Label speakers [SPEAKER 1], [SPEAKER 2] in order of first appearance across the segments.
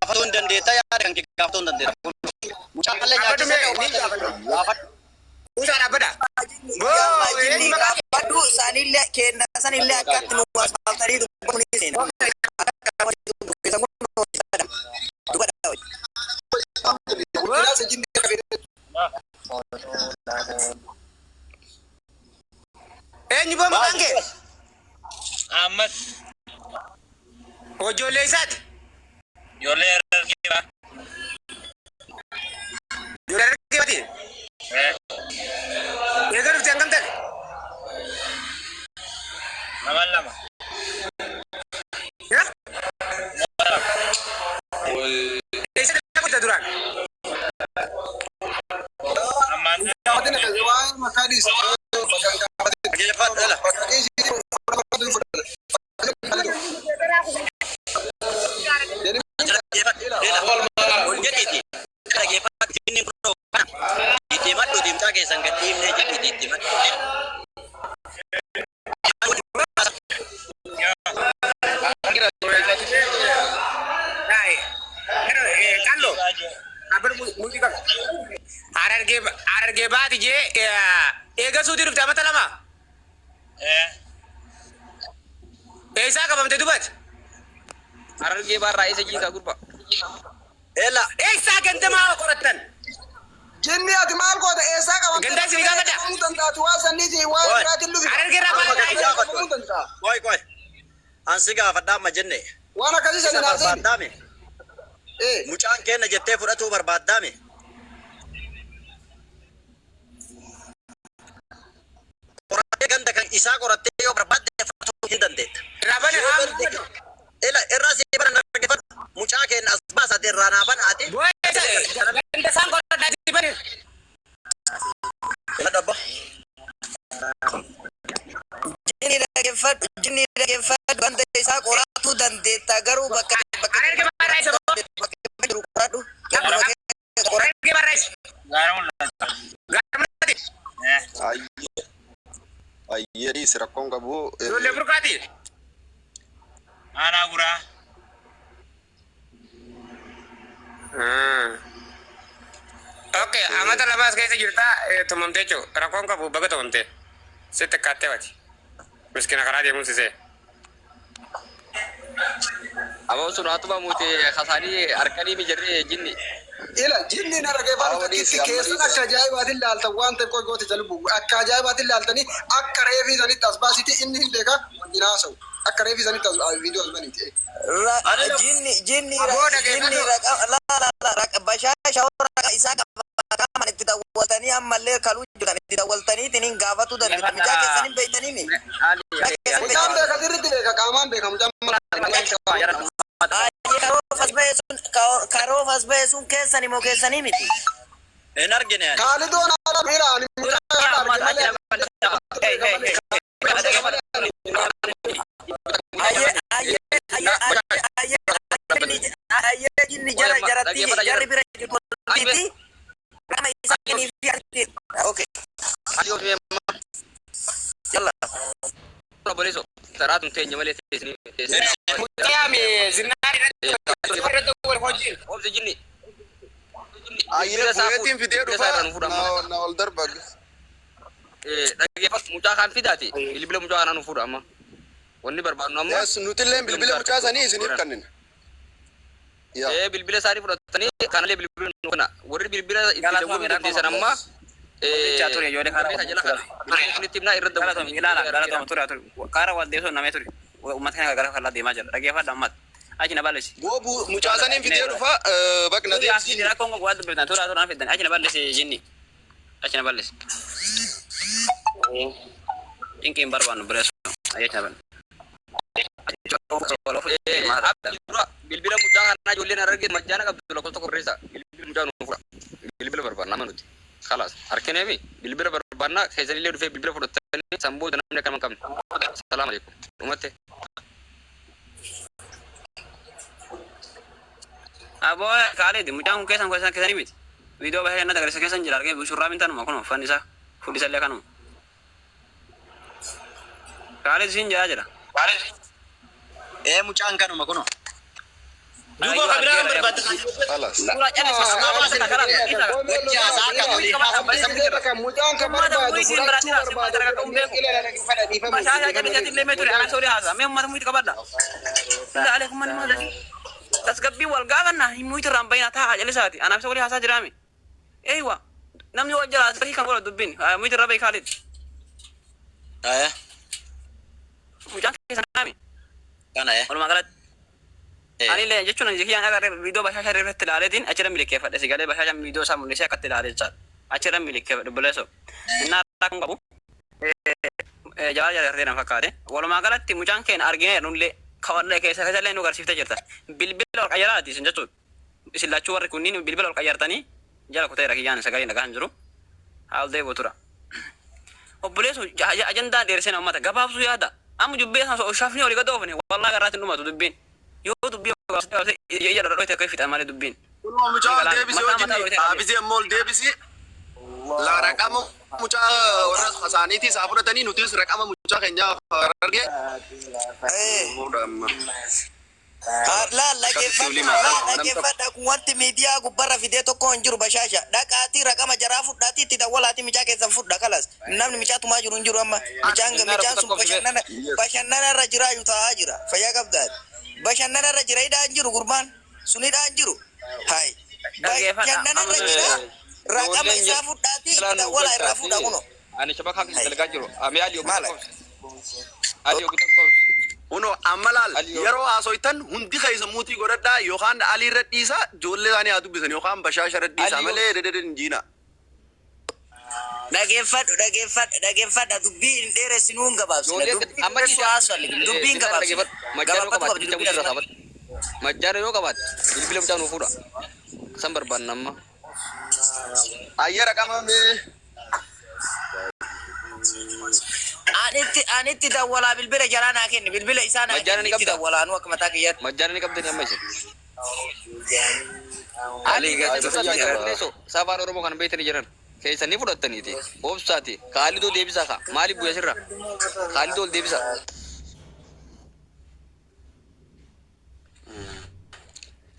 [SPEAKER 1] Gaafatuu hin dandeetta, yaada kan kee gaafatuu hin dandeetta. Mucaa kallee
[SPEAKER 2] Dhaabbadhu
[SPEAKER 1] nyaachisee
[SPEAKER 2] mee
[SPEAKER 1] obaa
[SPEAKER 2] ni gaafadhu.
[SPEAKER 1] gaafadhu.
[SPEAKER 2] Kuusaa dhaabbadha. Boo
[SPEAKER 3] Amma
[SPEAKER 2] eenyu
[SPEAKER 3] jinni
[SPEAKER 2] maqaa kee?
[SPEAKER 3] gaafadhu isaanillee kenna sanillee akkatti nu asfaaltanii dubbatu ni seena.
[SPEAKER 2] Eenyu boo maqaan kee?
[SPEAKER 4] Ahmad.
[SPEAKER 2] Ijoollee isaati.
[SPEAKER 4] Ijoollee Harargee ba'a.
[SPEAKER 2] Ijoollee Harargee baati. Eega dhufte hangam ta'e?
[SPEAKER 4] Nama 2.
[SPEAKER 2] Yaa? Eessa dhufte duraan?
[SPEAKER 4] Ammaan
[SPEAKER 1] Dhaggeeffadhu ela. Dhaggeeffadhu ela. Ol jedhiiti. Dhaggeeffadhu jinni kunoo kana. Itti himadhu mucaa keessan gad dhiifnee jedhiiti itti himadhu.
[SPEAKER 2] Taa'e. Qallo. Dhaabbadhu muuxii qaba. Harargee Harargee baati jee eega suutii dhufte amata 2. Eessaa qabamte dubaati?
[SPEAKER 5] Harargee baarraa eessa jiitaa gurba?
[SPEAKER 1] Ela.
[SPEAKER 2] Eessaa gandamaa qorattan?
[SPEAKER 6] Jinni ati maal goota eessaa qabamte?
[SPEAKER 2] Gandaa isin gaafadha.
[SPEAKER 6] Qabamuu danda'a waa sannii waa
[SPEAKER 1] Oi.
[SPEAKER 6] biraatiin dhufi.
[SPEAKER 2] Harargee irraa
[SPEAKER 1] Amma
[SPEAKER 2] maal
[SPEAKER 1] gadi
[SPEAKER 2] irraa
[SPEAKER 1] gaafadhu.
[SPEAKER 6] Qabamuu danda'a.
[SPEAKER 1] Qoy qoy. Ansi gaafadha amma jenne.
[SPEAKER 6] Waan akkasii
[SPEAKER 1] Isa
[SPEAKER 6] sanii naasee.
[SPEAKER 1] barbaaddaame.
[SPEAKER 6] Eh.
[SPEAKER 1] Mucaan kenna jettee fudhatuu barbaaddaame. Qorattee ganda kan isaa qorattee yoo barbaadde fudhatuu hin dandeetta.
[SPEAKER 2] Irraa bana
[SPEAKER 1] Yoo
[SPEAKER 2] haa
[SPEAKER 1] gandi ela irraa si bana dhaggeeffadhu. Mucaa kenna as baasate irraa naa bana ati.
[SPEAKER 2] Ganda isaan qoradhaa si bane.
[SPEAKER 1] Dabba.
[SPEAKER 3] Jinni dhaggeeffadhu jinni dhaggeeffadhu ganda isaa qoratuu dandeetta garuu bakka bakka
[SPEAKER 2] Harargee baarraa isa boo.
[SPEAKER 3] bakka jiru qoradhu. Ganduma kee qoradhu.
[SPEAKER 2] Harargee baarraa isa.
[SPEAKER 4] Gaara mul'ata.
[SPEAKER 2] Gaara mul'ate.
[SPEAKER 7] Ayyee dhiisi rakkoon qabu.
[SPEAKER 2] Ijoollee burqaati.
[SPEAKER 4] Aanaa guraa.
[SPEAKER 2] Okay, amata lamaas keessa jirta tumamtee jechuudha. Rakkoon qabu baga tumamtee. Sitti akkaattee wati. Miskina karaa deemuun sisee.
[SPEAKER 5] Aboo sun haatuma muute kasaanii harkanii mijarree jinni.
[SPEAKER 6] Ila jinni na dhaggeeffatu takkitti keessan akka ajaa'ibaatiin laaltan waan ta'eef qoy goote jalbu akka ajaa'ibaatiin laaltanii akka reefii sanitti as baasiti inni hin beeka wajjin haasa'u akka reefii sanitti as viidiyoo as baniiti.
[SPEAKER 3] Jinni jinni
[SPEAKER 2] Aboo
[SPEAKER 3] jinni
[SPEAKER 2] dhaggeeffadhu.
[SPEAKER 3] raqa la la la raqa bashaasha raqa isaa qaba qaaman itti dawwaltanii ammallee kaluu jiran itti dawwaltaniitiin hin gaafatuu dandeettu. Mucaa keessan hin beektaniimi.
[SPEAKER 6] Mucaan beeka sirriitti beeka qaamaan beeka mucaan
[SPEAKER 3] Karoof as ba'e sun keessan immoo keessanii miti.
[SPEAKER 1] Hin argine ani.
[SPEAKER 6] Kaalidoon haala bira ani mucaa kana arge malee.
[SPEAKER 3] Ayyee ayyee ayyee ayyee ayyee jinni jara jaratti jarri bira jirtu miti. Rama isaa kennii fi arti. Okay. Yalla.
[SPEAKER 5] Obboleesso saraatun teenya malee teessanii.
[SPEAKER 2] Mucaa zinnaar irratti wal hojiin.
[SPEAKER 5] Obsi jinni.
[SPEAKER 7] Ayyee bu'eetiin fidee dhufa na ol darba.
[SPEAKER 5] Dhaggeeffatu mucaa kan fidaati. Bilbila mucaa kanaa nu fuudha amma. Wanni barbaadnu amma.
[SPEAKER 7] Yes nutillee bilbila mucaa sanii isiniif kannina. Yaa.
[SPEAKER 5] Bilbila isaanii fudhatanii kanallee bilbila nu kenna. Warri bilbila itti dawwaluu dandeessan amma.
[SPEAKER 8] Hojjechaa ture ijoollee karaa
[SPEAKER 5] Warri jala kana. Bilbila isinitti himnaa irra
[SPEAKER 8] Galatoomi ilaala galatooma ture ture karaa wal deebisuun namee ture uummata kana gara kallaa deemaa jira dhaggeeffadha uummata achi na balleessi.
[SPEAKER 7] Boo mucaa saniin fidee dhufa baqna
[SPEAKER 8] Turi
[SPEAKER 7] deebisi.
[SPEAKER 8] asii rakkoon qabu waan dubbiftan tura tura fiddan achi na balleessi jinni achi na balleessi. Cinqiin barbaannu bireessu achi na balleessi.
[SPEAKER 5] Bilbila mucaa kanaa ijoolleen harargee majjaana qabdu lakkoofsa tokko barreessa. Bilbila mucaa nu fuudha. Bilbila barbaanna amma nuti. Kalaas harkineemi bilbila barbaanna keessanillee dhufee bilbila fudhatanii san booda namni akkama hin qabne. Salaam alaikum. Dhumatte.
[SPEAKER 8] Aboo Kaalid mucaan kun keessan keessan keessanii miti. Viidiyoo bahee natti agarsiisa keessan jira argee shurraabin tanuma kun uffanni isaa fuulli isallee kanuma. Kaalid siin jaa jira.
[SPEAKER 1] Ee mucaan kanuma kunoo.
[SPEAKER 2] Duuba kan biraa kan barbaadde.
[SPEAKER 7] Khalas.
[SPEAKER 8] Suuraa callisii suuraa karaa dhiisa.
[SPEAKER 6] Mucaan kan
[SPEAKER 8] Ummata
[SPEAKER 6] barbaadu
[SPEAKER 8] muyitiin
[SPEAKER 6] fudhachuu
[SPEAKER 8] biraatti raasii
[SPEAKER 6] barbaadu
[SPEAKER 8] ummata ragaa qabuun beeku. Bashaashaa calliseetti illee mee ture anaa soorii haasaa mee ummata muyitii qabadha. Bilaa aleekum manni maal tasgabbii wal gaafanna muyitii irraan bayinaa taa'aa callisaati anaaf isa walii haasaa jiraami. Eeywa namni wal jalaa asirrii kan godha dubbiin muyitii irra bayi Kaalid.
[SPEAKER 1] Aya.
[SPEAKER 8] Mucaan keessa naami
[SPEAKER 1] Kana ya.
[SPEAKER 8] walumaa galatti. Ani illee jechuun ani kiyyaan agarre viidiyoo bashaashaa irratti ilaaleetiin achirra milikeeffadhe si galee bashaashaan viidiyoo isaa mul'isee akkatti ilaale jechaadha. Achirra milikeeffadhe obboleessoo. Innaa rakkoon qabu jaalala jaallatee na fakkaate. Walumaa galatti mucaan keenya argine nullee kawallee keessa keessa illee nu agarsiiftee jirta. Bilbila ol qayyaraati isin jechuudha. Isin lachuu warri kunniin bilbila ol qayyartanii jala kuteera kiyyaan sagalee nagaa hin jiru. Haal deebi'u tura. Obboleessu ajandaan dheersina uummata gabaabsuu yaada. Amma dubbii sana shafni olii gad oofne wallaahi garraatti hin dhumatu dubbiin. Yoo dubbii gabaabsite ija dhodhoite akka fixa malee dubbiin.
[SPEAKER 7] Kunoo mucaa ol
[SPEAKER 8] Mataa
[SPEAKER 7] deebisi
[SPEAKER 8] mataa
[SPEAKER 7] wajjin
[SPEAKER 8] dhohite.
[SPEAKER 7] haafizii ammoo ol deebisi. La raqama mucaa warra isaaniitii isaa fudhatanii nutis raqama mucaa keenyaa argee. Fuudha amma.
[SPEAKER 3] Laal
[SPEAKER 7] Akkasitti olii
[SPEAKER 3] dhaggeeffadha
[SPEAKER 7] maal
[SPEAKER 3] laal
[SPEAKER 7] nama tokko.
[SPEAKER 3] dhaggeeffadha kun wanti miidiyaa gubbarra fidee tokko hin jiru bashaasha dhaqaatii raqama jaraa fudhaatii itti dawwalaatii micaa keessan fudha kalas namni micaa tumaa jiru hin jiru amma micaan micaan sun bashannana bashannana irra jiraayu taa'aa jira fayyaa qabdaati bashannana irra jira hidhaa hin jiru gurbaan sun hidhaa hin jiru hay
[SPEAKER 8] Dhaggeeffadha.
[SPEAKER 3] bashannana irra jira raqama isaa fudhaatii itti dawwalaa irraa fudha kuno
[SPEAKER 5] Ani shabakaa keessa dalagaa jiru. Ami Ali ogu
[SPEAKER 3] Maala?
[SPEAKER 5] tokko. Ali ogu tokko.
[SPEAKER 7] Kunoo amma laal yeroo haasoytan hundi keessa muutii godhadhaa yookaan alii irra dhiisaa ijoollee isaanii haa dubbisan yookaan bashaasha irra dhiisaa
[SPEAKER 5] Ali
[SPEAKER 7] malee dedede hin jiina.
[SPEAKER 3] Dhageeffadhu dhageeffadhu dhageeffadha dubbii hin dheeressinuu hin gabaabsina
[SPEAKER 5] Ijoollee
[SPEAKER 3] dubbii
[SPEAKER 5] amma
[SPEAKER 3] dheeressu haasofne dubbii hin gabaabsina
[SPEAKER 5] Majjaana yoo
[SPEAKER 3] gabaabbatu
[SPEAKER 5] qabaatte
[SPEAKER 3] qabdi
[SPEAKER 5] bilbila
[SPEAKER 3] dubbii
[SPEAKER 5] mucaa irraa kaafadhu. Majjaana yoo qabaatte bilbila mucaa nuu fuudha. San barbaanna amma.
[SPEAKER 7] Ayya raqama mee.
[SPEAKER 3] Anitti anitti dawwalaa bilbila jaraa naa kenni bilbila isaa naa
[SPEAKER 5] Majjaana
[SPEAKER 3] kenni
[SPEAKER 5] ni
[SPEAKER 3] itti
[SPEAKER 5] qabdaa?
[SPEAKER 3] dawwalaanuu akka mataa kiyyaatti.
[SPEAKER 5] Majjaana ni qabdanii amma isin.
[SPEAKER 1] Ali gatti
[SPEAKER 5] Obboleessoo afaan Oromoo kan beektanii jiran keessan ni fudhattaniiti. Obsaati. Kaalidoo deebisaa ka. Maaliif bu'e asirra? Kaalidoo ol deebisaa.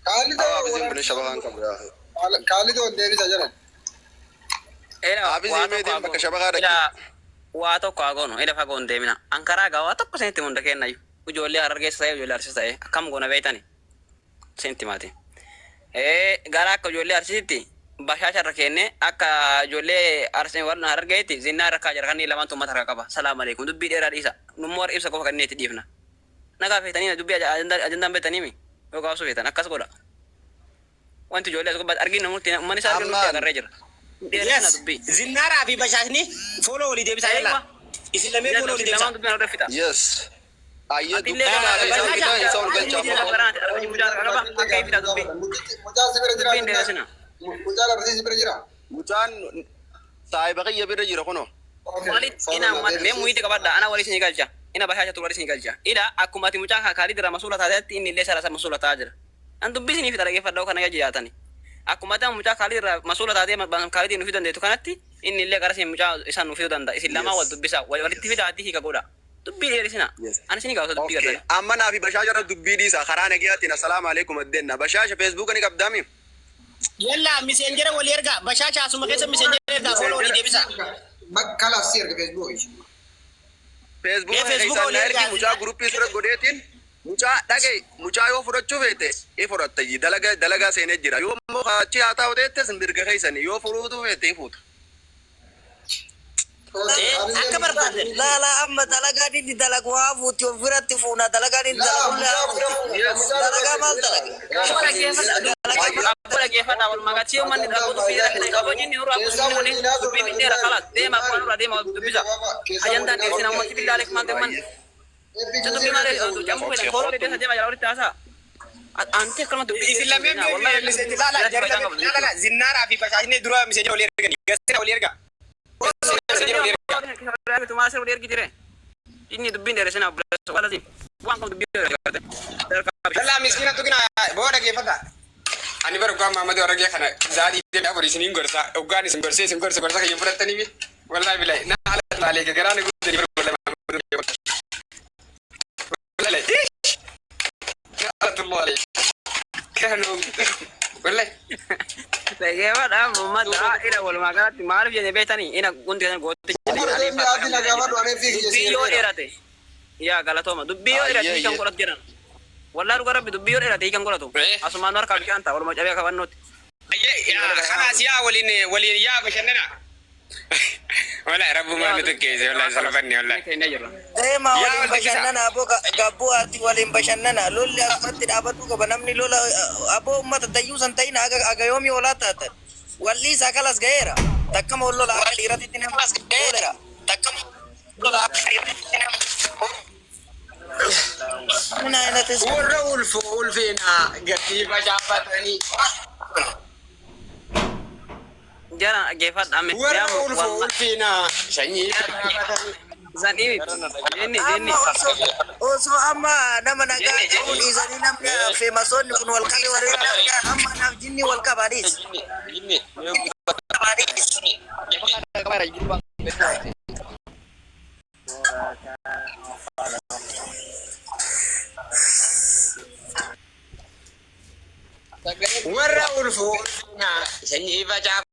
[SPEAKER 7] Haafizii kun shabakaan qabu yaa.
[SPEAKER 6] Kaalidoo deebisa jedhan.
[SPEAKER 7] Haafizii meetiin bakka shabakaa dhaqe.
[SPEAKER 8] Waa tokko haa goonu ila fagoo hin deemina. Ankaraa gaa waa tokko isinitti hunda kennayyuu. Ijoollee harargeessa ta'e ijoollee arsiis ta'e akkam goona beektani. Isinitti himaati. Gara akka ijoollee arsiitti bashaasha irra kenne akka ijoollee arsii warra harargeetti zinnaa irra kaa jira kanneen lamaantu uummata harkaa qaba. Salaam aleekum dubbii dheeraa dhiisa. Nummoo warra ibsa qofa kanneen itti dhiifna. Nagaa feetanii dubbii ajandaan beektanii yoo gabaabsuu feetan akkas godha. Wanti ijoollee as gubbaatti arginu murtii uummanni isaa arginu nutti agarree jira. Dheerina
[SPEAKER 4] Yes.
[SPEAKER 8] dubbii.
[SPEAKER 4] Zinnaaraa fi bashaashni fuula walii deebisaa jala. Isin lameen fuula walii deebisaa.
[SPEAKER 8] Lamaan dubbiin hordofita.
[SPEAKER 7] Yes. Ayya
[SPEAKER 8] Atillee
[SPEAKER 7] dubbii
[SPEAKER 8] gabaabaa
[SPEAKER 7] isa ol galcha isa ol galcha amma.
[SPEAKER 6] Mucaan si bira jira.
[SPEAKER 8] Dubbiin dheeresina.
[SPEAKER 6] Mucaan arsii si bira jira.
[SPEAKER 7] Mucaan saahiba kiyya bira jira kunoo.
[SPEAKER 8] Walitti ina mee muyiiti qabadha ana walii isinii galcha ina bashaasha tu walii isinii galcha ila akkuma ati mucaa kaalii dira masuula taatetti inni illee sarasa masuula ta'aa jira. An dubbii isinii fi dhaggeeffadha kana jiraatani. Akkuma ati mucaa kaalii irraa masuula taatee kaalii nu fiduu dandeettu kanatti inni illee gara isin mucaa isaan nu fiduu danda'a isin lamaa wal dubbisaa walitti fidaatii hiika godha. Dubbii dheeresina. Ani isinii gaafata dubbii
[SPEAKER 7] Okay.
[SPEAKER 8] gartanii.
[SPEAKER 7] Amma naa fi bashaasha irra dubbii dhiisa karaa nagayaatiin assalaamu alaikum addeenna. Bashaasha feesbuuka ni qabdaami?
[SPEAKER 4] Yalla miseenjera walii ergaa bashaasha asuma keessa miseenjera ergaa fuula walii deebisaa.
[SPEAKER 6] Bakka laafsi erga feesbuukii.
[SPEAKER 7] Feesbuuka
[SPEAKER 4] Ee, Feesbuuka
[SPEAKER 7] keessaan
[SPEAKER 4] walii
[SPEAKER 7] na ergi
[SPEAKER 4] ergaa.
[SPEAKER 7] mucaa guruppii sirra godheetiin mucaa dhagaye mucaa yoo fudhachuu feete i fudhatta dalaga dalagaa seenee jira yoo immoo achi haa ta'u teettes mirga keessani yoo furuutu feete i fuuta.
[SPEAKER 4] Akka barbaadan.
[SPEAKER 3] Laala amma dalagaan inni dalagu haa fuuti of biratti fuuna dalagaan inni dalagu illee haa fuuti. Dalagaa maal dalaga?
[SPEAKER 8] Abbo dhaggeeffadha walumaa galatti uummanni rakkoo dubbii jala fide qaboo jinni nurraa kuusinni dubbii fidheera kalaas deema abbaa nurraa deema dubbisa. Ajandaan dheeresina ummati billaa aleekum maal deeman. Dubbii malee jammuu fedhan kooroo deessa deema jala walitti haasaa. Anti akkanuma dubbii
[SPEAKER 2] Isin lameen laala jarri lameen laala zinnaaraa fi bashaashni dura miseenjera walii ergani. Gassina walii ergaa. Miseenjera walii ergaa.
[SPEAKER 8] Tumaa sirrii ergi jire. Inni dubbiin dheeresina obboleessa walatiin waan qabu dubbii dheeresina.
[SPEAKER 2] Lallaa miskiina tuqina boo dhaggeeffadha. Ani bara dhugaa Mahammadu Aragee kana zaadii deemee afur isiniin gorsa dhugaan isin gorsee isin gorse gorsa kiyya fudhattanii mi wallaahi bilahi na haala laalee garaa na guddanii bara wallahi Mahammadu Wallahi. La'natullah alayhi. Wallahi.
[SPEAKER 8] Dhageeffadha uummata ila walumaa galatti maaliif jenne beektanii ina hundi keessan gooticha
[SPEAKER 6] Dura deemni adii na gaafadhu anee fi kiyya
[SPEAKER 8] dubbii yoo dheerate yaa galatooma dubbii yoo dheerate hiikan godhatu jedhan wallaa dhuga rabbi dubbii yoo dheerate hiikan godhatu asumaan nu harkaa bishaan ta'a waluma cabee kabannootti.
[SPEAKER 2] Kalaas yaa waliin waliin yaa bashannana. Wallahi rabbumaa nu tokkeesse wallahi salphanne wallahi.
[SPEAKER 3] Deema
[SPEAKER 2] Yaa
[SPEAKER 3] waliin
[SPEAKER 2] wal dubbisa.
[SPEAKER 3] bashannana aboo gabbuu ati waliin bashannana lolli asumatti dhaabachuu qaba namni lola aboo uummata dayyuu san ta'in aga aga yoomii olaa taatan walli isaa kalas ga'eera takkama wal lola akka dhiiratitti nama ga'eera takkama lola akka dhiiratitti nama ምን አይነት ህዝብ ነው?
[SPEAKER 2] Warra ulfoo ulfeenaa gatii facaafatanii.
[SPEAKER 8] Jara dhaggeeffadha ame.
[SPEAKER 2] Warra ulfoo ulfeenaa sanyii facaafatanii.
[SPEAKER 8] Zanii jenni jenni.
[SPEAKER 3] Amma osoo osoo amma nama nagaa ta'uu dhiisanii namni feemasoonni kun wal qabe warri amma naaf jinni wal qabaanis.
[SPEAKER 2] Warra ulfoo ulfeenaa sanyii facaafatanii.